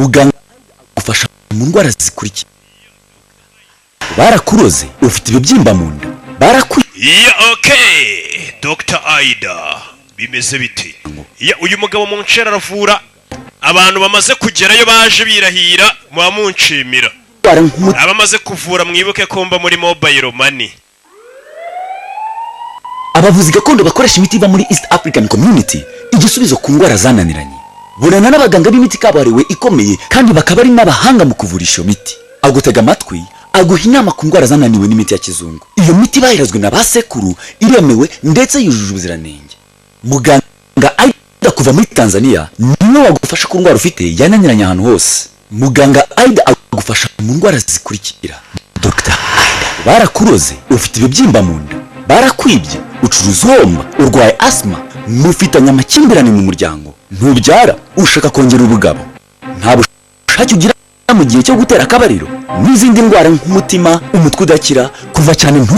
Muganga agufasha mu ndwara zikurikira: barakuroze, ufite ibibyimba mu nda, barakwi Yeah, okay, Dr Aida, bimeze bite? Yeah, uyu mugabo mu ncera aravura abantu bamaze kugerayo, baje birahira, muba munshimira. Nk'umutima. Abamaze kuvura, mwibuke ko mba muri mobile money. Abavuzi gakondo bakoresha imiti iva muri East African Community, igisubizo ku ndwara zananiranye. Bonana n'abaganga b'imiti kabuhariwe ikomeye, kandi bakaba ari n'abahanga mu kuvurisha iyo miti. Agutega amatwi, aguha inama ku ndwara zananiwe n'imiti ya kizungu. Iyo miti bayirazwe na ba sekuru, iremewe ndetse yujuje ubuziranenge. Muganga Aida kuva muri Tanzania niwe wagufasha ku ndwara ufite yananiranye ahantu hose. Muganga Aida agufasha mu ndwara zikurikira: Dr Aida, barakuroze, ufite ibibyimba mu nda, barakwibye, ucuruza uhomba, urwaye asima, mufitanye amakimbirane mu muryango, ntubyara, ushaka kongera ubugabo, nta bushake ugira mu gihe cyo gutera akabariro, n'izindi ndwara nk'umutima, umutwe udakira, kuva cyane ntu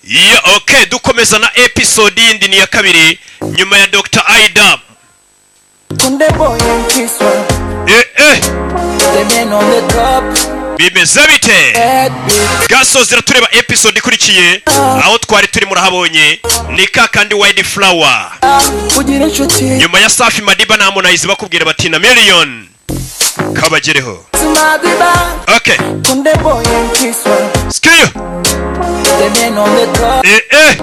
Yeah, okay, dukomeza na episode yindi, ni iya kabiri nyuma ya Dr Aida. Kunde boy and Kiswa, Eh eh. the men on the top, Bimeze bite? Bad beat. Gasozi tureba episode ikurikiye aho twari turi, murahabonye, ni ka kandi Wild Flower. Kugira inshuti Nyuma ya Safi Madiba na Harmonize bakubwira bati na million kabagereho. Madiba, Okay. Kunde boy and Kiswa, Skiyo. the men on the top, Eh eh.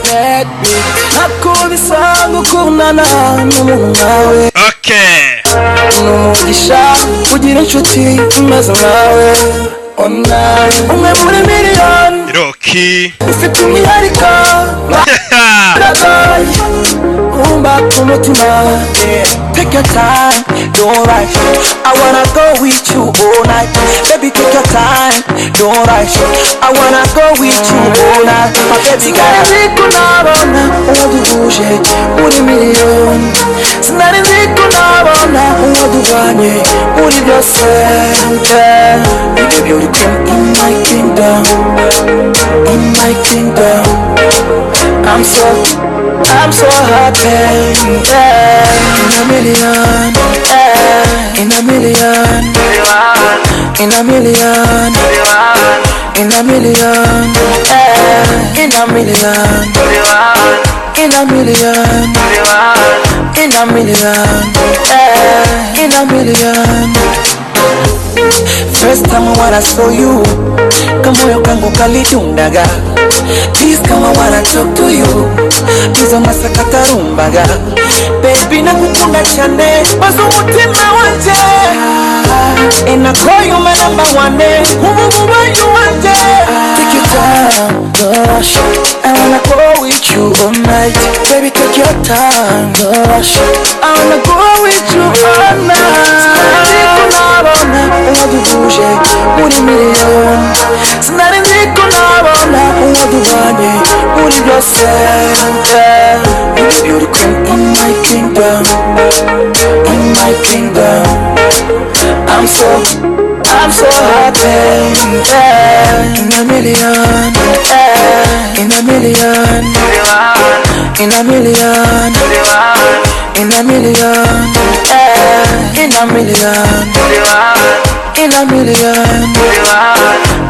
Bad beat. Ntako bisa gukundana n'umuntu nkawe, ni umugisha kugira inshuti imeze nkawe. Ona umwe muri miliyoni, Rocky. ufite umwihariko, biragoye kumba ku mutima. Take your time, don't rush. I wanna go with you all night. Baby, take your time, don't rush. I wanna go with you all night. My baby girl. Sinari nzi ko nabona uwo duhuje muri miliyoni. Sinari nzi ko nabona uwo duhwanye muri byose. Yeah. Baby, beauty queen in my kingdom, in my kingdom. I'm so happy, yeah. In a million, yeah. In a million, in a million, in a million, yeah. In a million, in a million, in a million, yeah. In a million. First time when I saw you, kamoyo kangu kalidundaga. Please come, I wanna talk to you. Izo masakata rumbaga. Baby, nakukunda cyane, maze umutima wanje. And I call you my number one. Ubu bubaye uwanje. Take your time, no rush. I wanna go with you all night. Baby, take your time, no rush. I wanna go with you all night. Sinari nzi ko nabona uwo duhuje muri miliyoni. Sinari nzi ko nabona uwo duhwanye muri byose. Yeah. Baby, beauty queen in my kingdom, in my kingdom. I'm so happy. Yeah. In a million, yeah. In a million, in a million, in a million, yeah. In a million, in a million,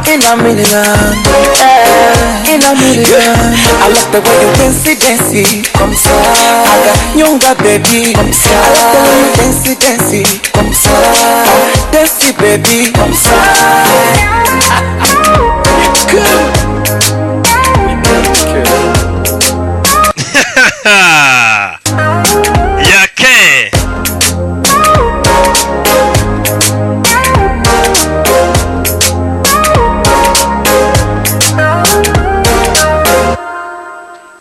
in a million, yeah. In a million. I like the way you dance, dance, comme ça. I got nyonga, baby, comme ça. I like the way you dance, dance, comme ça. Dance, baby, comme ça. Cool. Yake.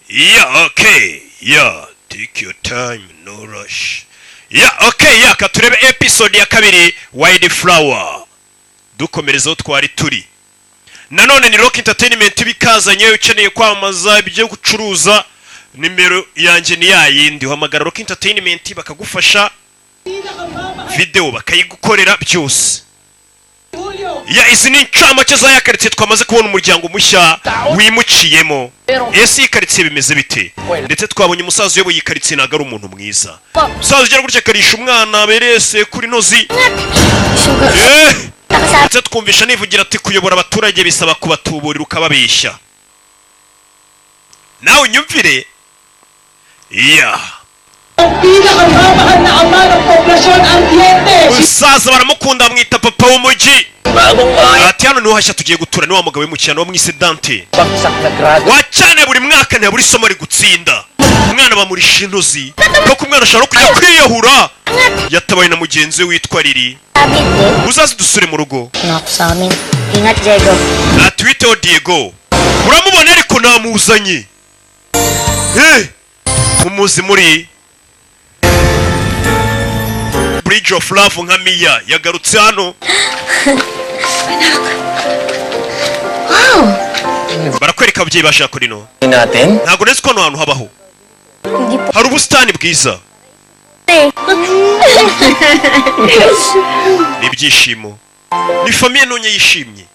Yeah, okay. Yeah, take your time, no rush. Yeah, okay, yeah, ka turebe episode ya kabiri, Wild Flower. Dukomereza aho twari turi. Nanone ni Rock Entertainment bikazanye. Ukeneye kwamamaza, ibyo gucuruza, Nimero yanjye ni yayindi, uhamagara Rock Entertainment bakagufasha, video bakayigukorera byose. Ya, izi ni incamake za ya karitsiye twamaze kubona, umuryango mushya wimukiyemo. Ese iyi karitsiye bimeze bite? Ndetse twabonye umusaza uyoboye iyi karitsiye, ntabwo ari umuntu mwiza. Umusaza ugera gutya akarisha umwana berese kuri nozi. Eh! Ndetse twumvisha nivugira ati: "Kuyobora abaturage bisaba kubatuburira, ukababeshya." Nawe unyumvire ya. Ang pinakamamahal na ama ng poblasyon, ang Diente! Umusaza baramukunda, bamwita papa w'umujyi. Ati: "Hano niho hashya tugiye gutura." Ni wa mugabo wimukirana wamwise Dante. Bagsak na grado. Wa cyane, buri mwaka ntiyabura isomo ari gutsinda. Umwana bamurisha intozi kuko umwana ashobora no kujya kwiyahura. Yatabaye na mugenzi we witwa Riri. Uzaze dusure mu rugo. Ako sa amin. Ingat, Diego. Ati: "Witeho, Diego." Uramubona ariko namuzanye. Eh, mumuzi muri Bridge of Love nka Mia, yagarutse hano. Barakwereka ababyeyi ba Jacqueline. Natin? Ntabwo nzi ko hano hantu habaho. Hindi po. Hari ubusitani bwiza. Eh. Ni ibyishimo, ni famille nonye yishimye.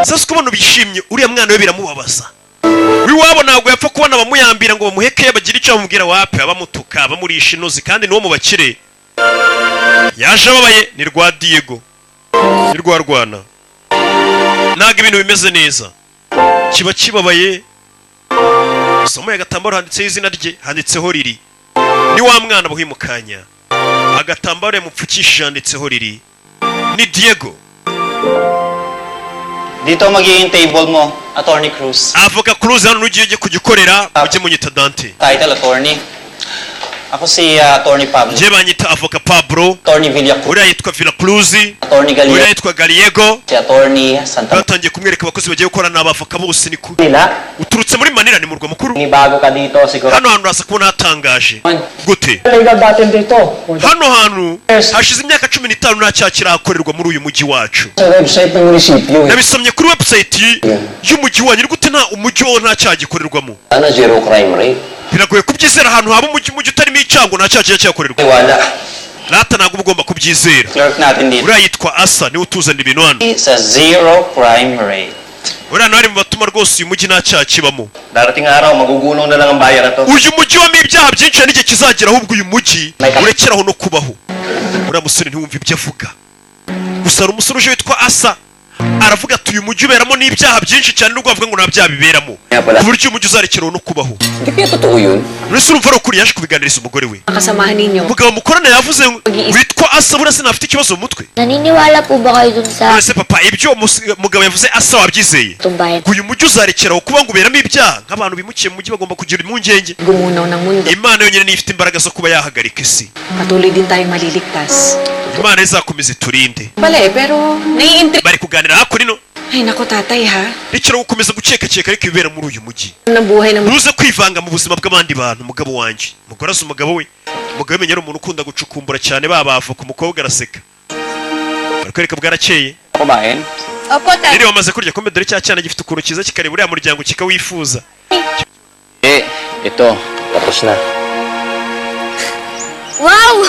Sasa uko ubona bishimye, uriya mwana we biramubabaza. W'iwabo ntabwo yapfa kubona abamuyambira ngo bamuheke, bagire icyo bamubwira. Wape, abamutuka, bamurisha inozi, kandi n'uwo mu bakire yaje ababaye. Ni rwa Diego, ni rwa rwana, ntabwo ibintu bimeze neza, kiba kibabaye. Somo agatambaro handitseho izina rye, handitseho Riri. Ni wa mwana buhi mu kanya, agatambaro yamupfukishije handitseho Riri, ni Diego. Dito magiging table mo, Attorney Cruz. Avoka Cruz, hano nugiye ujye kujya ukorera, mujye munyita Dante. Title attorney. Ako si Attorney Pablo. Njye banyita Avoka Pablo. Attorney Villa. Uriya yitwa Villa Cruz. Attorney Uriya Gallego. yitwa Gallego. Si Attorney Santa Batangiye kumwereka abakozi bagiye gukora, ni abavoka bose ni ku Manila. Uturutse muri Manila, ni murwa mukuru. Ni bago ka dito siguro. Hano hantu uraza kubona hatangaje gute. Legal battle dito. Hano hantu hashize imyaka 15 nta cyaha kirahakorerwa muri uyu mujyi wacu. Sa website ng munisipyo eh. Nabisomye kuri website y'umujyi wanyu. Ni gute nta umujyi wo nta cyaha gikorerwamo? Ano, zero crime rate? Biragoye kubyizera, ahantu haba umujyi utarimo icyago, nta cyaha kijya cyakorerwa. Wala. Rata, ntabwo uba ugomba kubyizera. Clerk natin dito. Uriya yitwa Asa, niwe utuzanira ibintu hano. Sa zero crime rate. Uriya nawe ari mu batuma rwose uyu mujyi nta cyaha kibamo. Darating araw, magugulong na lang ang bayan na to. Uyu mujyi ubamo ibyaha byinshi, hari n'igihe kizagera ahubwo uyu mujyi urekeraho no kubaho. Uriya musore ntiwumva ibyo avuga gusa. Hari umusore uje witwa Asa, aravuga ati: "Uyu mujyi uberamo n'ibyaha byinshi cyane, nubwo bavuga ngo nta byaha biberamo, ku buryo uyu mujyi uzarekeraho no kubaho." Hindi kaya totoo yun? Mbese urumva ari ukuri? Yaje kubiganiriza umugore we. Kasamahan ninyo. Umugabo mukorana yavuze witwa Asa, buriya sinafite ikibazo mu mutwe. Naniniwala po ba kayo dun sa None se papa, ibyo mugabo yavuze Asa wabyizeye? tumbayan? Ngo uyu mujyi uzarekeraho kuba ngo uberamo ibyaha? Nk'abantu bimukiye mu mujyi bagomba kugira impungenge. Gumunaw ng mundo. Imana yonyine niyo ifite imbaraga zo kuba yahagarika isi. Patuloy din tayong maliligtas. Imana izakomeza iturinde. Pala eh, pero naiintri... Bari kuganira hakuno. Ay nako, tatay, ha. Rekera gukomeza gukekakeka ariko ibibera muri uyu mujyi. Ng buhay ng Ntuze kwivanga mu buzima bw'abandi bantu, mugabo wanjye. Umugore azi umugabo we, umugabo we menya ari umuntu ukunda gucukumbura cyane. Babava ku mukobwa araseka, bari kwereka bwarakeye. Kumain? Opo, tay. Rero bamaze kurya, kumbe dore cya cyana gifite ukuntu cyiza, kikareba uriya muryango kikawifuza. Eh, ito. Tapos na. Wow!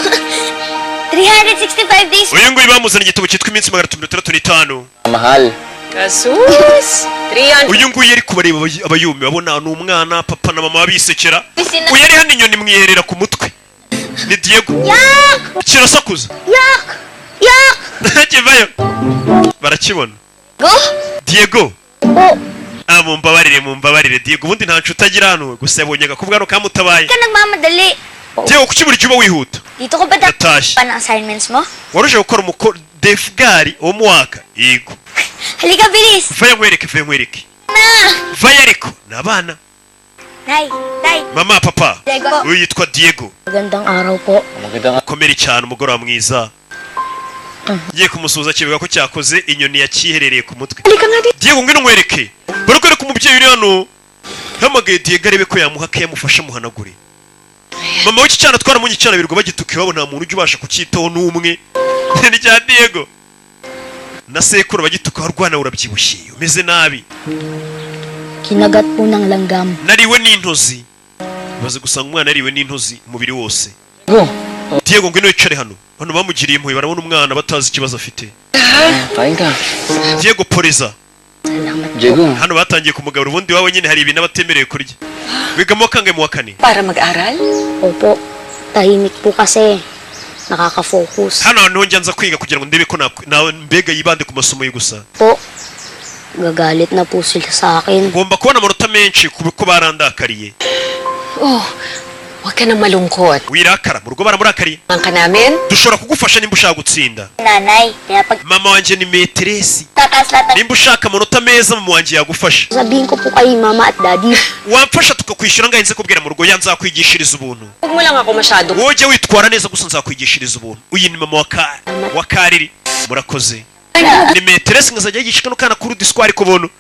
365 days. Uyu nguyu bamuzanye igitabo cyitwa iminsi 365. Mahal. Kasus! 300... Uyu nguyu yari kubareba abayumiwe, abona ni umwana, papa na mama bisekera. Sina- Uyu ari hano, inyoni imwiherera ku mutwe, ni Diego. Yak! Kirasakuza. Yak! Yak! Kivayo barakibona. Go? Diego. Po. Ah, mumbabarire, mumbabarire. Diego ubundi nta nshuti agira hano, gusa yabonye agakobwa hano kamutabaye. Ka nagmamadali. Diego, kuki buri gihe uba wihuta? Dito ko ba dapat Natashye. pa ng assignments mo? Waruje gukora umukoro defugari wo mu waka? Yego. Halika, bilis! Vayo nkwereke, vayo nkwereke. Na! Vayo ariko ni abana. Nay! Tay! Mama, papa. Diego. Uyu yitwa Diego. Magandang araw po. Magandang Komere cyane, umugoroba mwiza. Ngiye kumusuhuza, kivuga ko cyakoze inyoni yakiherereye ku mutwe. Halika nga dito. Diego, ngwino nkwereke. Barakwereka umubyeyi uri hano yahamagaye Diego arebe ko yamuha akayamufasha amuhanagure. Mama w'iki cyana twaramunye, icyana birirwa bagituka iwabo, nta muntu ujya ubasha kucyitaho n'umwe. Ni cya Diego na sekuru bagituka: "Warwana urabyibushye, umeze nabi." Kinagat po ng langgam. Nariwe n'intozi. Baze gusanga umwana yariwe n'intozi umubiri wose. Go. Diego, ngwino wicare hano. Hano bamugiriye impuhwe, barabona umwana batazi ikibazo afite. Kain ka. Diego, poreza. Salamat po. Diego. Hano batangiye kumugabura. Ubundi iwabo nyine hari ibintu abatemerewe kurya. Wiga mu wa kangahe? Mu wa kane? Para mag-aral? Opo. Tahimik po kasi. Nakaka-focus. Hano hantu njya nza kwiga kugira ngo ndebe ko mbega yibande ku masomo ye gusa. Po. Gagalit na po sila sa akin. Ngomba kubona amanota menshi kuko barandakariye. Oh, huwag ka nang malungkot. Wirakara, mu rugo baramurakariye. Ang ka namin? Dushobora kugufasha nimba ushaka gutsinda. Nanay, kaya pag Mama wanjye ni maîtresse. tataas lahat ng Nimba ushaka amanota meza, mama wanjye yagufasha. sabihin ko po kay mama at daddy. Wamfasha tukakwishyura ngahe nze kubwira mu rugo ya nzakwigishiriza ubuntu. Huwag mo lang ako masyado. Wowe ujye witwara neza gusa, nzakwigishiriza ubuntu. Uyu ni mama wa Kariri. Murakoze. Ni maîtresse, nkazajya yigisha kano kana kuri diswari ku buntu.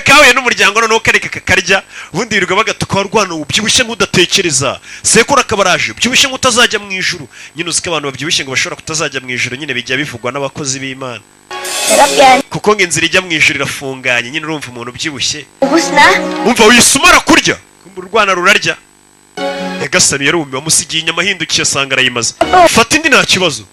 Kahuye n'umuryango noneho kareka kakarya. Ubundi yirirwa bagatuka: "Warwana ubyibushye nk'udatekereza." Sekuru akaba araje: "Ubyibushye nk'utazajya mu ijuru." Nyine uzi ko abantu babyibushye ngo bashobora kutazajya mu ijuru, nyine bijya bivugwa n'abakozi b'Imana. Sarap yan. Kuko ngo inzira ijya mu ijuru irafunganye. Nyine urumva umuntu ubyibushye. Ubus na. Umva wisumara kurya, kumva urwana rurarya. Nyagasani yarumiwe, amusigiye inyama, ahindukiye asanga arayimaze. Fata indi, nta kibazo.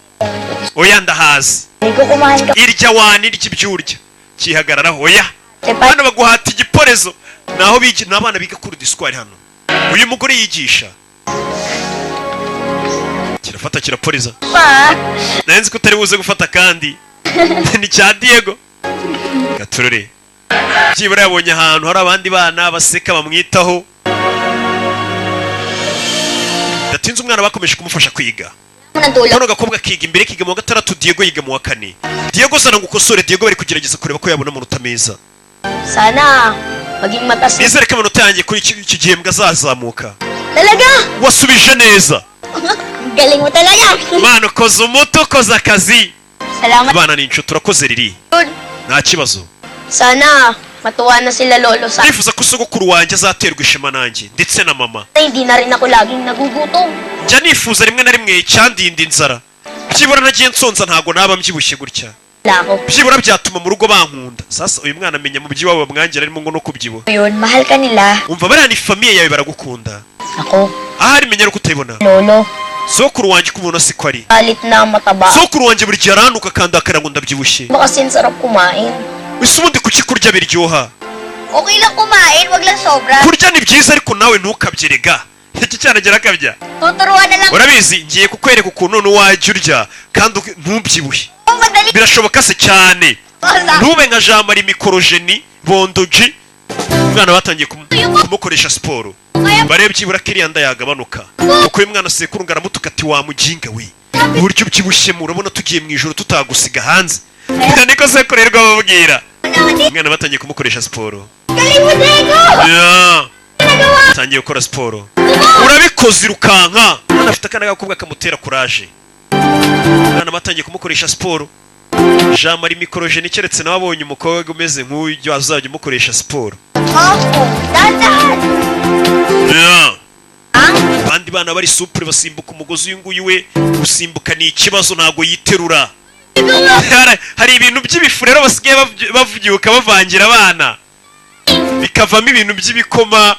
Oya, ndahazi. Hindi ko kumain ka. Irya wana, irya ibyo urya. Kihagararaho: "Oya." Tepa. Hano baguhata igiporezo naho bigi ni abana biga kuri diswari. Hano uyu mugore yigisha, kirafata kiraporeza. Pa. Nari nzi ko utari buze gufata kandi ni cya Diego. Gaturore, byibura yabonye ahantu hari abandi bana baseka, bamwitaho. Datinze umwana bakomeje kumufasha kwiga. Mo ng tulong. Kano gakobwa kiga imbere, kiga mu wa gatandatu, Diego yiga mu wa kane. Diego, zana ngo ukosore. Diego bari kugerageza kureba ko yabona amanota meza. Sana maging matas. Nizere ko amanota yanjye kuri iki gihembwe azazamuka. Talaga? Wasubije neza. Ang galing mo talaga. Mwana, ukoze umuti, ukoze akazi. Salamat. Abana ni inshuti. Urakoze, Riri. Nta kibazo. Sana matuwa na sila lolo sa Ndifuza ko sogokuru wanjye azaterwa ishema nanjye ndetse na mama. Hindi na rin ako laging nagugutom. Njya nifuza rimwe na rimwe icyandinda inzara. Byibura nagiye nsonza, ntago naba mbyibushye gutya. Wala ako. Byibura byatuma mu rugo bankunda. Sasa uyu mwana amenya mu by'iwabo bamwangira, arimo ngo no kubyibuha. Yun, mahal ka nila. Umva, bariya ni famille yawe, baragukunda. Ako, Ahari menya ari kutayibona. lolo, Sokuru wanjye uko ubona siko ari. galit na mataba. Sokuru wanjye buri gihe arantuka, akandakara ngo ndabyibushye. Baka kasi sarap kumain. Ese ubundi kuki kurya biryoha? Okay lang kumain, wag lang sobra. Kurya ni byiza, ariko nawe ntukabyerega. Iki cyana kirakabya. Tuturuan na lang Urabizi, ngiye kukwereka ukuntu none wajya urya kandi ntubyibuhe. madali Birashoboka se cyane. sa. Ntube nka Jean Marie Mikorojeni Bondoji. Umwana batangiye kumukoresha siporo, barebe byibura ko iriya nda yagabanuka, kuko uyu mwana sekuru ngo aramutuka ati: "Wa muginga we, uburyo ubyibushye urabona tugiye mu ijoro tutagusiga hanze." Niko sekuru yirirwa ababwira. Umwana batangiye kumukoresha siporo. Galing mo, Diego! Yeah. Atangiye gukora siporo. Urabikoze, irukanka. Umwana afite akana gakobwa kamutera kuraje. Umwana batangiye kumukoresha siporo. Jean Marie Mikorojeni, keretse nawe abonye umukobwa umeze nk'uyu azajya umukoresha siporo. Opo, dahan-dahan. Yeah. Abandi bana bari supure, basimbuka umugozi. Uyu nguyu we gusimbuka ni ikibazo, ntabwo yiterura. Hari ibintu by'ibifu rero basigaye bavyuka bavangira abana, bikavamo ibintu by'ibikoma,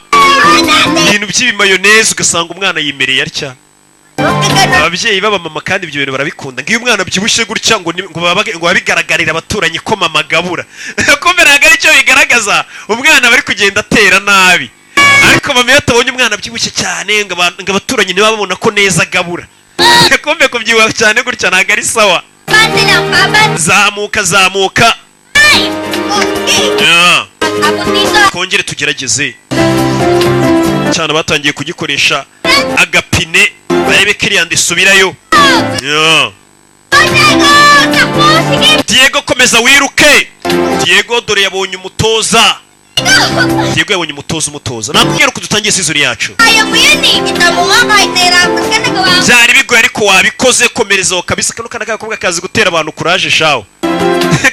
ibintu by'ibimayoneze, ugasanga umwana yimereye atya. Huwag ka ganun. Ababyeyi b'abamama kandi ibyo bintu barabikunda, ngo iyo umwana abyibushye gutya ngo biba bigaragarira abaturanyi ko mama agabura. Kumbe ntabwo ari cyo bigaragaza, umwana bari kugenda atera nabi. Ariko mama iyo atabonye umwana abyibushye cyane, ngo abaturanyi ntibababona ko neza agabura. Kumbe kubyibuha cyane gutya ntabwo ari sawa. Abante lang, abante. Zamuka, zamuka. Okay. Yeah. Abot dito. Twongere tugerageze cyane. Batangiye kugikoresha agapine, barebe ko iriya nda isubirayo. Yeah. Diego! Takbo! Sige! Diego, komeza wiruke. Diego dore yabonye umutoza. Diego yabonye umutoza. Umutoza nakubwira uko dutangiye season yacu. Kaya mo yun eh! Kita mo nga kahit nahirapan ka, nagawa mo. Byari bigoye ariko wabikoze, komerezaho kabisa. Kano kana k'agakobwa kazi gutera abantu kuraje shawo,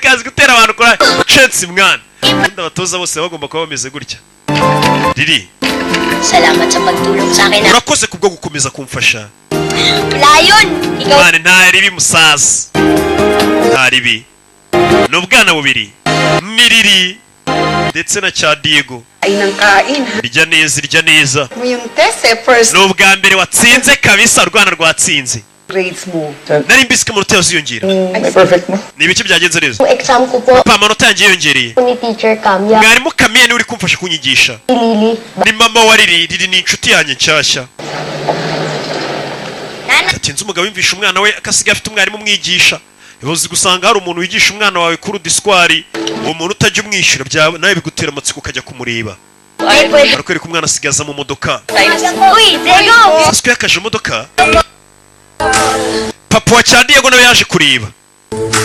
kazi gutera abantu kuraje. Chance mwana. Ubundi abatoza bose baba bagomba kuba bameze gutya, Riri. Salamat sa pagtulong sa akin. Urakoze kubwo gukomeza kumfasha. Wala yun! Ikaw Mwana, nta ribi musaza, nta ribi. Ni ubwana bubiri, ni Riri ndetse Ndetse na cya Diego. Ay ng kain. Irya neza, irya neza. Mo yung test eh. First Ni ubwa mbere watsinze kabisa, urwana rwatsinze. Grades mo. Nari mbizi ko amanota yaziyongera. May perfect mo. Ni ibiki byagenze neza? Yung exam ko po Papa, amanota yanjye yiyongereye. Ni Teacher Camia. Mwarimu Kamiya niwe uri kumfasha kunyigisha. Lily. Ni mama wa Lili. Lili ni inshuti yanjye nshyashya. Atinze umugabo yumvisha umwana we akasigaye afite umwarimu umwigisha. Uzi gusanga hari umuntu wigisha umwana wawe kuri diswari, uwo muntu utajya umwishyura, nawe bigutera amatsiko ukajya kumureba. Ay, pwede. Barakwereka umwana asigaza mu modoka. Uy, Diego! Sasuke yakaje imodoka. Papa wa cya Diego nawe yaje kureba.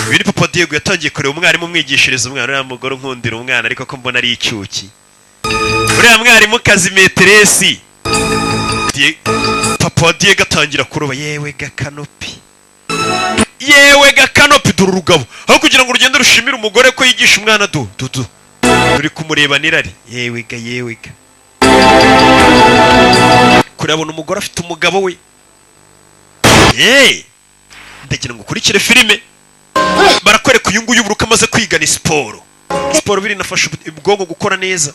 Uyu ni papa wa Diego, yatangiye kureba umwarimu umwigishiriza umwana. Uriya mugore unkundira umwana, ariko ko mbona ari icyuki, uriya mwarimu kazi maîtresse. Papa wa Diego atangira kuroba. Yewe gakanopi, yewe gakanopi, dore urugabo! Aho kugira ngo urugende rushimire umugore ko yigisha umwana, du du du ruri kumureba n'irari. Yewe ga, yewe ga, kurabona umugore afite umugabo we. Yeee, ndagira ngo ukurikire filime. Barakwereka uyu nguyu uburuka amaze kwiga ni siporo. Siporo birinafasha ubwonko gukora neza.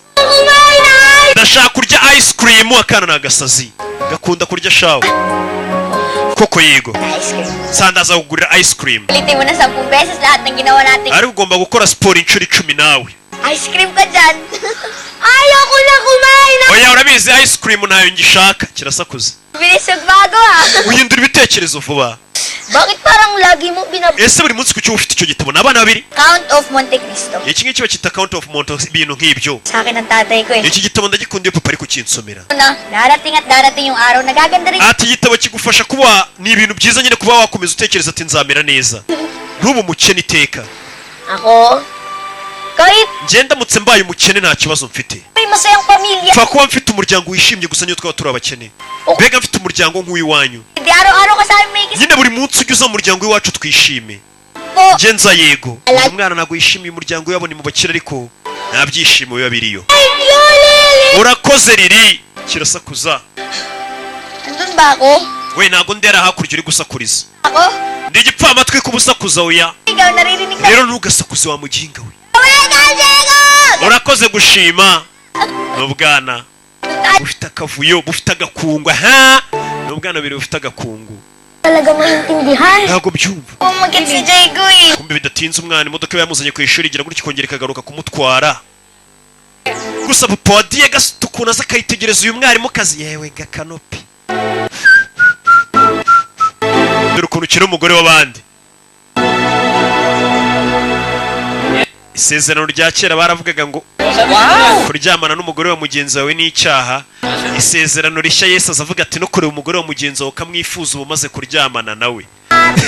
Ndashaka kurya ice cream. Akana ni agasazi, gakunda kurya shawe koko. Yego, sandaza kugurira ice cream. Ulitin mo na 10 beses lahat ng ginawa natin. Ariko ugomba gukora siporo inshuro 10 nawe. Ice cream ka dyan. Ayoko na kumain! Oya, urabizi, ice cream ntayo ngishaka. Kirasakuza. Bilis magbago ah! Uhindura ibitekerezo vuba. Bakit parang lagi mo binab... Ese buri munsi kuki uba ufite icyo gitabo? Ni abana babiri. Count of Monte Cristo. Iki ngiki bakita Count of Monte, ibintu nk'ibyo. Sa akin ng tatay ko eh. Iki gitabo ndagikunda iyo papa ari kukinsomera. Na, darating at darating yung araw na gaganda rin. Ati igitabo kigufasha kuba, ni ibintu byiza nyine kuba wakomeza utekereza ati nzamera neza, ntubu umukene iteka. Ako? Kahit Njye ndamutse mbaye umukene nta kibazo mfite. May masayang pamilya. Pfa kuba mfite umuryango wishimye gusa, niyo twaba turi abakene. Mbega mfite umuryango nk'uw'iwanyu. Hindi araw-araw ka sa amin may kiss Nyine buri munsi ujya uza mu muryango w'iwacu twishime. Po. Njye nza yego. Uyu mwana ntabwo yishimiye umuryango wabo, ni mu bakire ariko nta byishimo biba biriyo. Thank you, Lily! Urakoze, Lili. Kirasakuza. Andun ba ako? We, ntabwo ndera hakurya uri gusakuriza. Ako? Ndi igipfamatwi kubusakuza? Oya. Ikaw naririnig ka. Rero ntugasakuze wa muginga we. Welcome, Diego! Urakoze gushima. Ni ubwana bufite akavuyo, bufite agakungu. Ha, ni ubwana bubiri bufite agakungu. Talaga maintindihan. Ntabwo byumva. Pumagit si Diego eh. Kumbe bidatinze umwana imodoka yamuzanye ku ishuri igira gutya ikongera ikagaruka kumutwara. Gusa papa wa Diego afite ukuntu aza akayitegereza uyu mwarimu kazi. Yewe gakanopi, dore ukuntu ukiri umugore w'abandi. Isezerano rya kera baravugaga ngo kuryamana n'umugore wa mugenzi wawe ni icyaha. Isezerano rishya Yesu aza avuga ati no kureba umugore wa mugenzi wawe ukamwifuza uba umaze kuryamana nawe.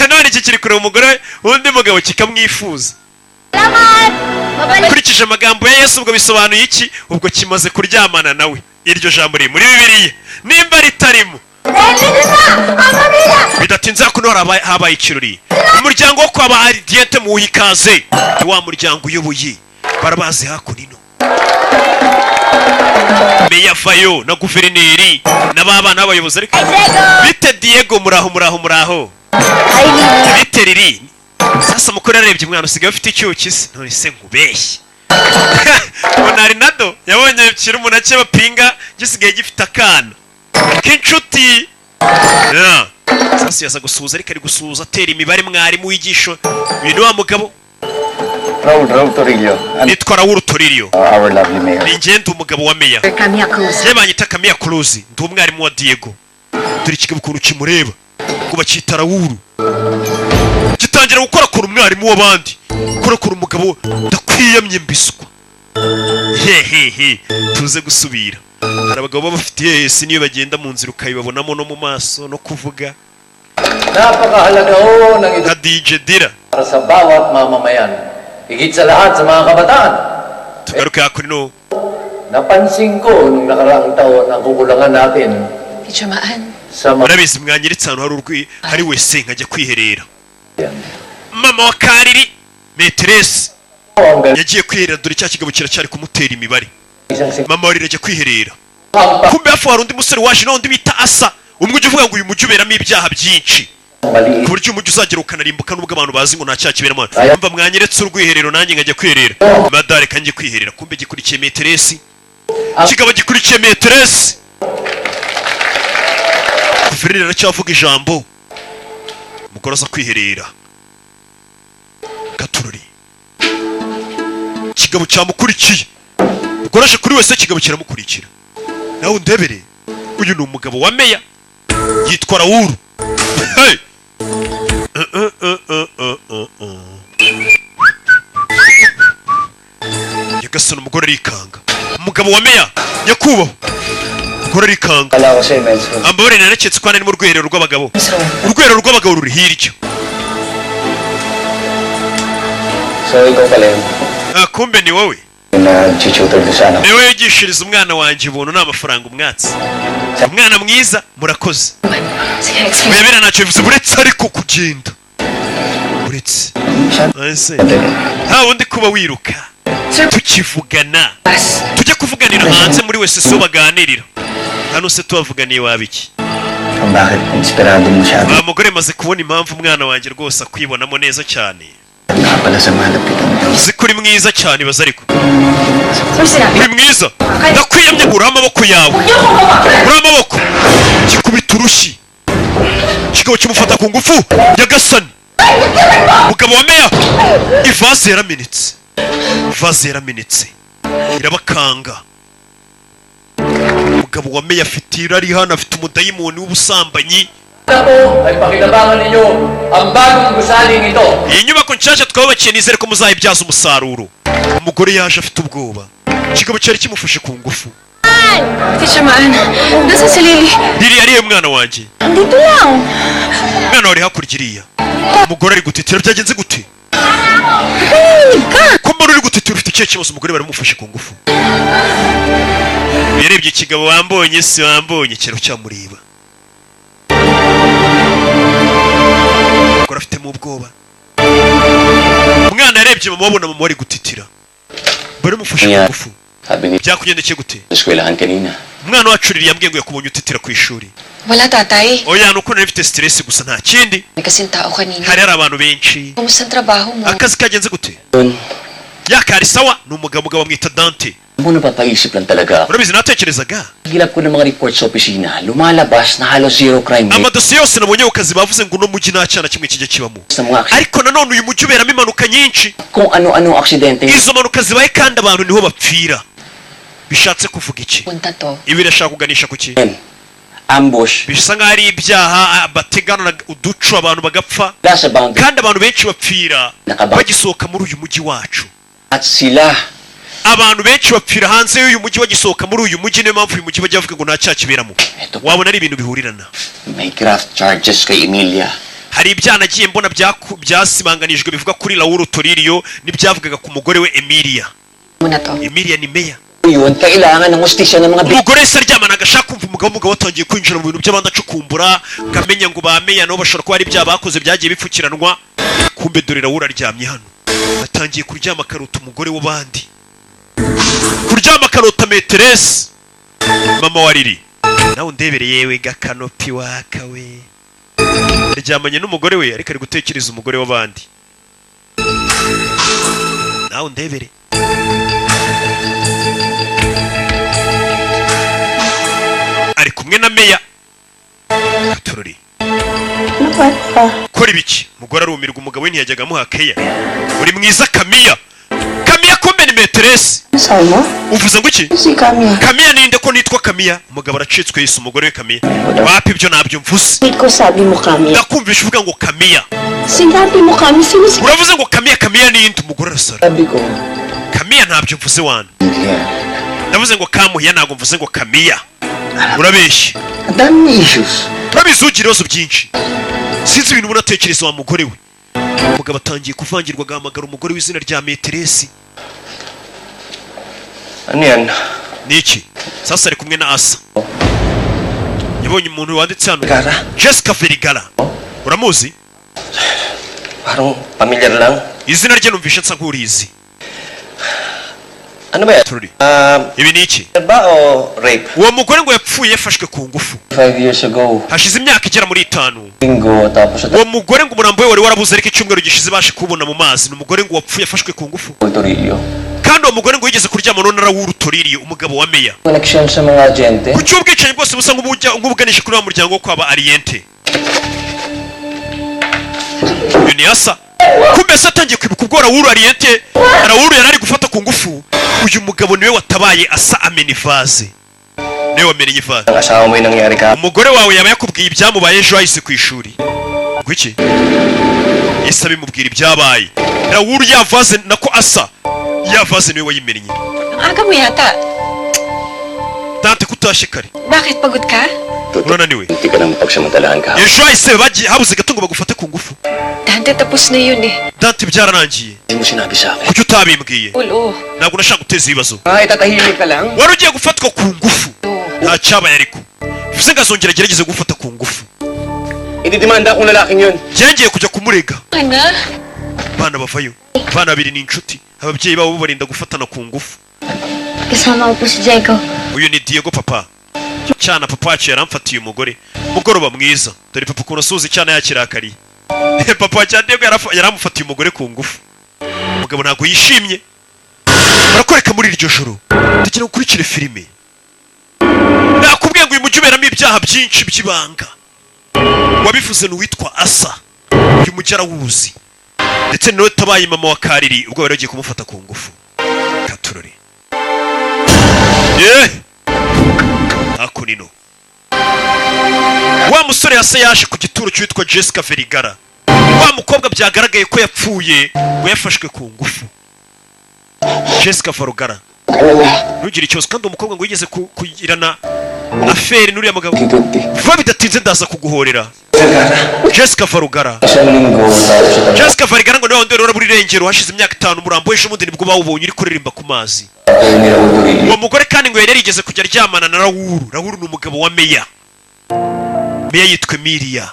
None iki kiri kureba umugore w'undi mugabo kikamwifuza. Salamat! Babalik Ukurikije amagambo ya Yesu, ubwo bisobanuye iki? Ubwo kimaze kuryamana nawe. Iryo jambo riri muri Bibiliya nimba ritarimo? Ang pamilya! Bidatinze hakuno habaye ikirori. Umuryango wo kwa ba Aridiente muwuha ikaze, ni wa muryango uyoboye, barabazi hakuno ino. Meya vayo na guverineri na ba bana b'abayobozi ariko. Ay, Diego! Bite Diego, muraho, muraho, muraho. Ay, Lily. Bite Riri. Sasa mukuru yarebye umwana usigaye ufite icyuki se. None se nkubeshye, mbona Arinado yabonye kiri umunake bapinga gisigaye gifite akana k'inshuti. Yeah. Sasa yaza gusuhuza, ariko ari gusuhuza atera imibare mwarimu wigisha. Uyu ni wa mugabo. Raul, Raul Torillo. And Nitwa Raul Torillo. our lovely mayor. Ni ngende umugabo wa meya. Camia Cruz. Njye banyita Kamiya Cruz, ndi umwarimu wa Diego. Dore ikigabo ukuntu kimureba ngo bacyita Raul, gitangira gukorakora umwarimu w'abandi, gukorakora umugabo. Ndakwiyamye mbiswa hehehe. Tuze gusubira. Hari abagabo baba bafite yesi, niyo bagenda mu nzira ukayibabonamo no mu maso no kuvuga. Napakahalaga ho ng ito Nka DJ Dira. Para sa bawat mamamayan. Higit sa lahat sa mga kabataan. Tugaruke hakuno. Napansin ko nung nakaraang taon ang kukulangan natin Teacher Maan. Sa mga Murabizi, mwanyeretse ahantu hari urwi hari wese nkajya kwiherera. Mama wa Kariri maîtresse yagiye kwiherera. Dore cya kigabo kiracyari kumutera imibare. Mama wa Riri ajya kwiherera, kumbe hafi hari undi musore waje n'undi bita Asa, umwe ujya uvuga ngo uyu mujyi uberamo ibyaha byinshi. Maliit. Ku buryo umujyi uzagera ukanarimbuka nubwo abantu bazi ngo nta cyaha kiberamo. Mva mwanyeretse urwiherero nanjye nkajya kwiherera. Madare, kanjye kwiherera. Kumbe gikurikiye maîtresse, kikaba gikurikiye maîtresse. Guverineri aracyavuga ijambo, umugore aza kwiherera. Gatururi, ikigabo cyamukurikiye. Umugore aje kuri wese, ikigabo kiramukurikira. Nawe undebere, uyu ni umugabo wa meya, yitwa Rawuru. Hey! Nyagasani, umugore arikanga. Umugabo wa meya, nyakubahwa. Umugore arikanga. Kala ko sa'yo, men's room. Ambabarire, nareketse ko hano ari mu rwiherero rw'abagabo. Urwiherero rw'abagabo ruri hirya. So, ikaw pala yun. Ah, kumbe ni wowe. Yung nag-tutor doon sa anak. Ni wowe wigishiriza umwana wanjye ubuntu, nta mafaranga umwatsi. Umwana mwiza, murakoze. Sige, excuse. Oya, biriya ntacyo bivuze. Uretse ariko kugenda, uretse ese nta wundi kuba wiruka tukivugana. Bas. Tujye kuvuganira hanze muri wese, si baganirira hano se tubavuganiye waba iki? Kung bakit inspirado masyado. Wa mugore, maze kubona impamvu umwana wanjye rwose akwibonamo neza cyane. Nga pala sa malapitan mo. Uzi ko uri mwiza cyane? Baza ariko. Sir, sinabi. Uri mwiza, ndakwiyamye. Uriho amaboko yawe, uriho amaboko. Gikubita urushyi kigabo, kimufata ku ngufu. Nyagasani, mugabo wa meya, ivase yaramenetse, ivase yaramenetse, irabakanga. Umugabo wa meya afite irari hano, afite umudayimoni w'ubusambanyi. Ako ay pakinabangan ninyo ang bagong gusaling ito. Iyi nyubako nshyashya twubakiye, nizere ko muzayibyaza umusaruro. Umugore yaje afite ubwoba, ikigabo cyari kimufashe ku ngufu. Teacher Maan, nasaan si Lily? Ririya ariyo mwana wanjye? Andito lang. Umwana wari hakurya iriya. Umugore ari gutitira, byagenze gute ko mbona uri gutitira? Ufite ikihe kibazo? Umugore baramufashe ku ngufu. Yarebye ikigabo, wambonye si wambonye, cyari cyamureba. Umugore afitemo ubwoba. Umwana yarebye mama, wabona mama wari gutitira, baramufashe ku ngufu. Sabi ni Byakugendekeye gute? sa eskwelahan kanina. Umwana wacu ririya yambwiye ngo yakubonye utitira ku ishuri. Wala, tatay. Oya, ni uko nari mfite stress gusa, nta kindi. May kasing tao kanina. Hari abantu benshi. Kumusta ang trabaho mo? Akazi kagenze gute? Yun, Yakari sawa. Ni umugabo, umugabo bamwita Dante. mo napapaisip lang talaga ako. Urabizi, natekerezaga. Gilap ko ng mga reports sa opisina, lumalabas na halos zero crime rate Amadosiye yose nabonye ku kazi, bavuze ngo uno mujyi nta cyaha na kimwe kijya kibamo. sa mga aksidente. Ariko nanone uyu mujyi uberamo impanuka nyinshi. Kung ano-ano aksidente. Izo mpanuka zibaye kandi abantu niho bapfira. Bishatse kuvuga iki? Punta to. Ibi birashaka kuganisha ku ki? Ambush. Bisa nk'aho ari ibyaha, bategana uduco abantu bagapfa. Nasa boundary. Kandi abantu benshi bapfira Nakaba- bagisohoka muri uyu mujyi wacu. At sila. Abantu benshi bapfira hanze y'uyu mujyi bagisohoka muri uyu mujyi. Niyo mpamvu uyu mujyi bajya bavuga ngo nta cyaha kiberamo. Eto, Wabona ari ibintu bihurirana. may graft charges kay Emilia. Hari ibyaha nagiye mbona byasibanganijwe bivuga kuri Raul Toribio n'ibyavugaga ku mugore we Emilia. Muna to. Emilia ni meya. Yun, kailangan ng hustisya ng mga Umugore se aryamana agashaka kumva umugabo. Umugabo watangiye kwinjira mu bintu by'abandi acukumbura, ngamenya ngo ba meya nabo bashobora kuba ari ibyaha bakoze byagiye bipfukiranwa. Kumbe dore Raul aryamye hano, atangiye kuryama akarota umugore w'abandi, kuryama akarota maîtresse mama wa Lili. Nawe undebere, yewe gakanopi waka we, aryamanye n'umugore we ariko ari gutekereza umugore w'abandi. Nawe undebere, ari kumwe na meya Katorori. Kora ibiki? Umugore arumirwa. Umugabo we ntiyajyaga amuha keya. Uri mwiza Kamiya. Kamiya kumbe ni maîtresse. Sabi mo? Uvuze ngo iki? Si Kamiya. Kamiya ninde ko nitwa Kamiya? Umugabo aracitswe, yise umugore we Kamiya. Wapi, ibyo ntabyo mvuze. Wait ko sabi mo Kamiya. Ndakumvisha uvuga ngo Kamiya. Sinabi mo Kami, sino si Uravuze ngo Kamiya. Kamiya ninde? Umugore arasara. Sabi ko, Kamiya ntabyo mvuze wana. Emilia. Ndavuze ngo Kamuhiya, ntabwo mvuze ngo Kamiya. Urabeshye. Ang dami mong issues. Urabizi ugira ibibazo byinshi. Sinzi ibintu ubona atekereza wa mugore we. Umugabo atangiye kuvangirwa, agahamagara umugore w'izina rya maîtresse. Ano yan? Ni iki sasa? Ari kumwe na Asa, yabonye umuntu wanditse hano. Vergara? Jessica Vergara, uramuzi? Parang pamilyar lang. Izina rye numvishe nsa nk'urizi. Ano ba yan? Tururi. Um, Ibi ni iki? Ba o rape? Uwo mugore ngo yapfuye yafashwe ku ngufu. 5 years ago. Hashize imyaka igera muri 5. Linggo, tapos sa Uwo mugore ngo umurambo we wari warabuze, ariko icyumweru gishize baje kuwubona mu mazi. Ni umugore ngo wapfuye afashwe ku ngufu. Toribio. Kandi uwo mugore ngo yigeze kuryama none Raul Toribio, umugabo wa meya. Connection sa mga agente. Kuki ubwicanyi bwose busa nk'ubuganisha kuri wa muryango wo kwaba Ariente? Uyu ni asa kumbe se atangiye kwibuka ubwo Raul Ariente, Raul yari ari gufata ku ngufu. Uyu mugabo niwe watabaye asa, amena ivaze, niwe wamenye ivaze. Ang asawa mo yung nangyari ka. Umugore wawe yaba yakubwiye ibyamubaye ejo hahise ku ishuri? Ngwiki ese abimubwira ibyabaye Raul ya vase, nako asa ya vase niwe wayimennye. Ang aga mo yata. Tante, kutashye kare? Bakit, pagod ka? Urananiwe? Hindi ka nang pagsamantalahan ka. Ejo hahise bagiye habuze gato ngo bagufate ku ngufu. Dante, tapos na yun eh. Dante, byararangiye. Hindi mo sinabi sa akin. Kuki utabimbwiye? Ulo. Ntabwo nashaka guteza ibibazo. Ay, tatahimik ka lang. Wari ugiye gufatwa ku ngufu, nta cyabaye, ariko bivuze ngo azongera agerageze gufata ku ngufu. Ididemanda akong lalaking yun. Byongeye kujya kumurega. Ana? Abana bavayo, abana babiri ni inshuti, ababyeyi babo barinda gufatana ku ngufu. Kasama ko po si Diego. Uyu ni Diego, papa. Cyana papa wacu yaramfatiye umugore. Mugoroba mwiza. Dore papa ukuntu asuhuza icyana yakirakariye. Papa cya Diego yaramufatiye umugore ku ngufu. Umugabo ntabwo yishimye. Barakwereka muri iryo joro. Ndagira ngo ukurikire filime. Nakubwiye ngo uyu mujyi uberamo ibyaha byinshi by'ibanga. Wabivuze ni uwitwa Asa. Uyu mujyi arawuzi, ndetse niwe tabaye mama wa Kariri ubwo bari bagiye kumufata ku ngufu. Katurore ye hakunino, wa musore yase yaje ku gituro cy'uwitwa Jessica Verigara, wa mukobwa byagaragaye ko yapfuye ngo yafashwe ku ngufu. Jessica Vergara, ntugire ikibazo. Kandi uwo mukobwa ngo yigeze kugirana affaire n'uriya mugabo. Vuba bidatinze ndaza kuguhorera, Jessica Vergara. Isang linggo tapos sa Jessica Vergara ngo niwe wundi wari uri irengero hashize imyaka 5. Umurambo w'ejo bundi nibwo bawubonye uri kuririmba ku mazi. ni Raul Toribio. Uwo mugore kandi ngo yari yarigeze kujya aryamana na Raul. Raul ni umugabo wa meya. Meya yitwa Emilia.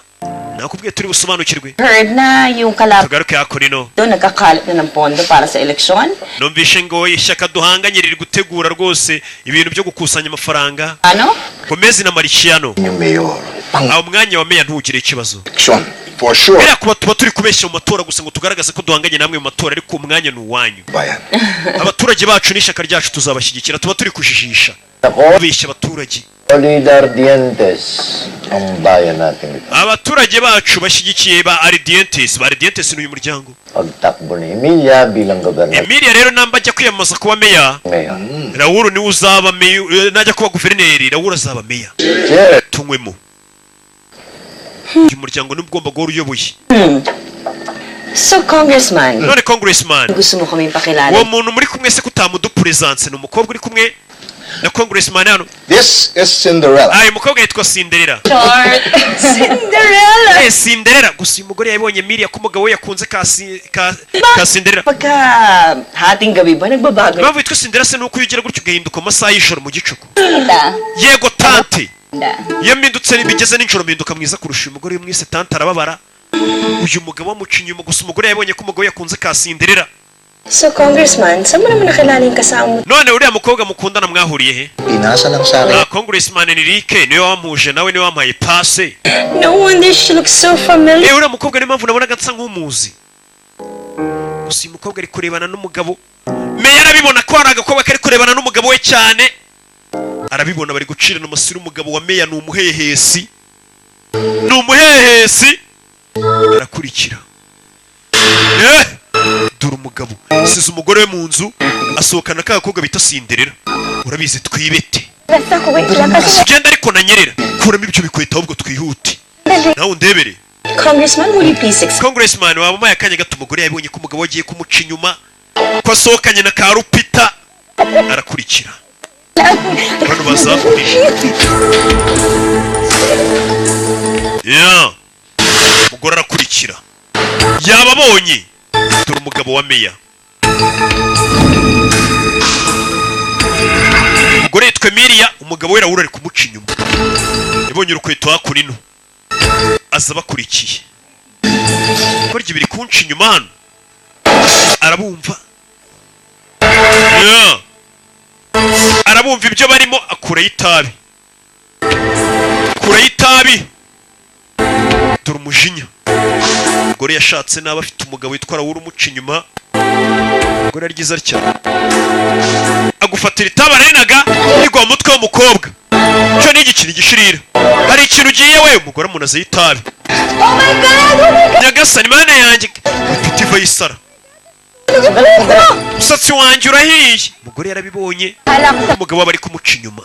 Nakubwiye turi busobanukirwe. Heard na yung kalaban Tugaruke hakurino. doon nagkakalat na ng pondo para sa eleksyon. Numvishe ngo ishyaka duhanganye riri gutegura rwose ibintu byo gukusanya amafaranga. Ano? Gomez na Marciano. Yung mayor. Aho umwanya wa meya, ntugire ikibazo. Election. For sure. Biriya kuba tuba turi kubeshya mu matora gusa ngo tugaragaze ko duhanganye namwe mu matora, ariko umwanya ni uwanyu. Bayan. Abaturage bacu n'ishyaka ryacu tuzabashyigikira. Tuba turi kujijisha, Ako, kubeshya abaturage. Solid Ardientes ang bayan natin ito. Abaturage bacu bashyigikiye ba Ardientes. Ba Ardientes ni uyu muryango. Pagtakbo ni Emilia bilang gobernador Emilia rero namba ajya kwiyamamaza kuba meya, ngayon. Raul niwe uzaba meya. Najya kuba guverineri, Raul azaba meya. Cheers! Tunywemo. Uyu muryango niwe ugomba guhora uyoboye. So, Congressman, None Congressman, gusto mo kaming pakilala? uwo muntu muri kumwe se kutamudupuresanse? Ni umukobwa uri kumwe na Congressman hano. This is Cinderella. Ah, uyu mukobwa yitwa Cinderella. Short. Cinderella! Eh, Cinderella. Gusa uyu mugore yabonye Emilia ko umugabo we yakunze ka Cinderella. Pagka hating gabi ba, nagbabago Impamvu yitwa Cinderella se nuko iyo ugira gutyo ugahinduka mu masaha y'ijoro, mu gicuku. na. Yego tante, iyo mpindutse bigeze nijoro mpinduka mwiza kurusha uyu mugore. Mwise tante arababara. Uyu mugabo amuca inyuma. Gusa umugore yabonye ko umugabo we yakunze ka Cinderella. So, Congressman, saan mo naman nakilala yung kasama mo? None uriya mukobwa mukundana mwahuriye he? Pinasa lang sa akin. Ah, Congressman Enrique niwe wampuje nawe, niwe wampaye pase. No wonder she looks so familiar. Eh, uriya mukobwa niyo mpamvu nabonaga nsa nk'umuzi. Gusa uyu mukobwa ari kurebana n'umugabo. Meya arabibona ko hari agakobwa kari kurebana n'umugabo we cyane. Arabibona, bari gucirana amasura. Umugabo wa meya ni umuhehesi, ni umuhehesi. Arakurikira. Eh, dore umugabo size umugore we mu nzu, asohokana ka gakobwa bita Cinderella. Urabizi, twibete. Basta ko, wait lang kasi. Ugenda ariko nanyerera. Kuramo ibyo bikweto ahubwo twihute, nawe undebere. Congressman, will you please excuse Congressman, waba umpaye akanya gato? Umugore yabonye ko umugabo agiye kumuca inyuma, ko asohokanye na ka Rupita. Arakurikira bano bazakurije. Yeah. Umugore arakurikira, yababonye. Dore umugabo wa meya. Umugore yitwa Emilia, umugabo we Raul ari kumuca inyuma. Yabonye urukweto hakuno, aza bakurikiye. Kurya biri kunca inyuma hano, arabumva. Yeah. Arabumva ibyo barimo, akurayo itabi, akurayo itabi. Dore umujinya. Umugore yashatse nabi, afite umugabo witwa Rawuru umuca inyuma. Umugore ari ryiza cyane, agufatira itabi ararinaga, rigwa mu mutwe w'umukobwa. Cyo ni igikini gishirira, hari ikintu ugiye we. Umugore amunazeho itabi. Oh my God! Oh my God! Nyagasani, Mana yanjye, mfite iva y'isara, umusatsi wanjye urahiye. Umugore yarabibonye, umugabo we bari kumuca inyuma.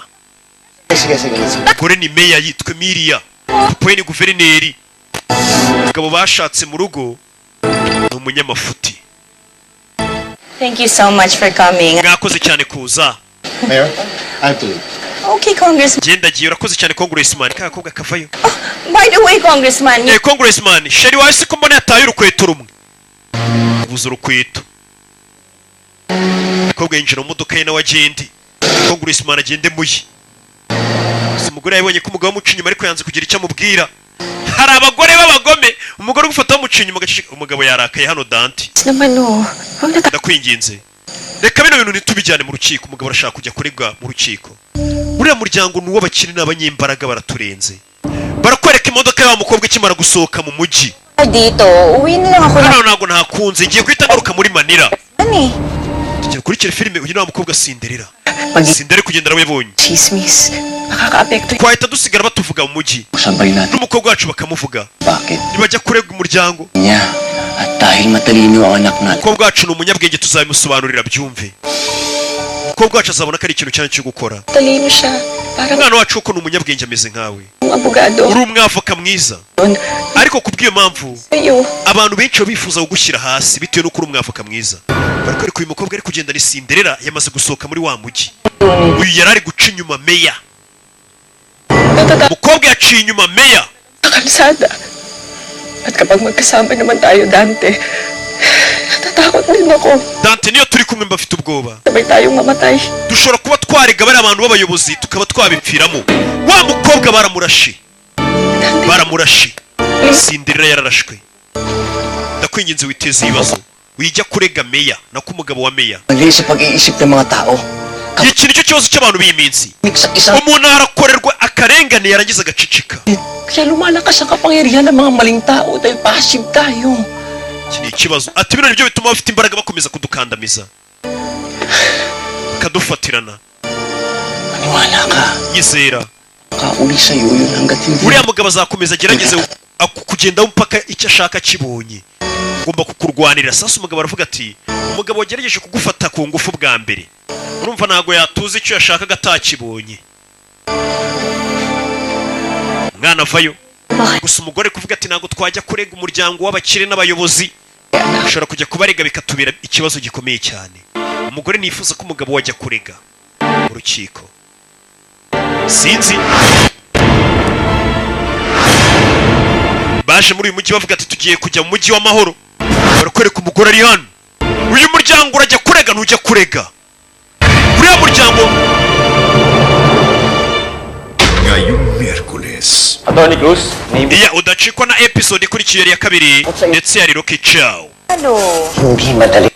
Sige, sige, sige. Umugore ni meya, yitwa Emilia. Papa we ni guverineri. Umugabo bashatse mu rugo ni umunyamafuti. Thank you so much for coming. Mwakoze cyane kuza. Mayor, I have to leave. Okay, Congressman. Genda giye, urakoze cyane, Congressman. Ka gakobwa kavayo. By the way, Congressman, Congressman, chéri wawe siko mbona yataye urukweto rumwe? Ubuze urukweto. Umukobwa yinjira mu modoka ye nawe agende, Congressman agende muye. Gusa umugore yabonye ko umugabo amuca inyuma, ariko yanze kugira icyo amubwira. Hari abagore b'abagome, umugore ugufata bamuca inyuma agaceceka. Umugabo yarakaye hano, Dante. Naman oh. Huwag na Ndakwinginze, reka bino bintu ntitubijyane mu rukiko. Umugabo arashaka kujya kuregwa mu rukiko. Uriya muryango ni uw'abakire n'abanyembaraga, baraturenze. Barakwereka imodoka y'wa mukobwa ikimara gusohoka mu mujyi. Dito, uwi na lang ako na Hano ntabwo ntakunze, ngiye guhita ngaruka muri Manila. eh. Tugiye kurikira filime. Uyu ni wa mukobwa Cinderella. Cinderella kugenda arabibonye. Chismis. Makaka-apekto. Twahita dusigara batuvuga mu mujyi. Sampalin natin. N'umukobwa wacu bakamuvuga. Bakit? Nibajya kurega umuryango. Niya. At dahil matalino ang anak natin. Umukobwa wacu ni umunyabwenge, tuzabimusobanurira byumve. Umukobwa wacu azabona ko ari ikintu cyane cyo gukora. Talino siya. Parang Umwana wacu kuko ni umunyabwenge, ameze nkawe. abogado. Uri umwavoka mwiza, ariko kubw'iyo mpamvu Sa'yo. abantu benshi baba bifuza kugushyira hasi bitewe n'uko uri umwavoka mwiza. Barakwereka uyu mukobwa ari kugenda, ni Cinderella, yamaze gusohoka muri wa mujyi. Uyu yari ari guca inyuma meya. Umukobwa yaciye inyuma meya. Sa kalsada. At kapag magkasama naman tayo, Dante, natatakot din ako. Dante, niyo turi kumwe mba mfite ubwoba. Sabay tayong mamatay. Dushobora kuba twarega bariya abantu b'abayobozi, tukaba twabipfiramo. Wa mukobwa baramurashe, baramurashe. Cinderella yararashwe. Ndakwinginze, witeze ibibazo, wijya kurega meya, nako umugabo wa meya. Mali sa pag-iisip ng mga tao. Iki nicyo kibazo cy'abantu b'iyi minsi. Sa isang Umuntu arakorerwa akarengane, yarangiza agaceceka. Kaya lumalakas ang kapangyarihan ng mga maling tao dahil passive tayo. Iki ni ikibazo. Ati bino nibyo bituma bafite imbaraga, bakomeza kudukandamiza, bakadufatirana. Maniwala ka. Nyizera. Kauli sa'yo yun hanggat hindi Uriya mugabo azakomeza agerageze kugendaho mpaka icyo ashaka akibonye. Ngomba kukurwanira. Sasa umugabo aravuga ati umugabo wagerageje kugufata ku ngufu bwa mbere, urumva ntabwo yatuza icyo yashakaga atakibonye. Umwana avayo. Gusa umugore kuvuga ati ntabwo twajya kurega umuryango w'abakire n'abayobozi, ushobora kujya kubarega bikatubera ikibazo gikomeye cyane. Umugore nifuza ko umugabo wajya kurega mu rukiko. Sinzi, baje muri uyu mujyi bavuga ati tugiye kujya mu mujyi w'amahoro. Barakwereka umugore ari hano. Uyu muryango urajya kurega, ntujya kurega uriya muryango. Ngayong Miyerkules. Attorney Cruz, name Iya, udacikwa na episode ikurikiye ya kabiri ndetse ya Rocky Chow. Ano? Hindi madali.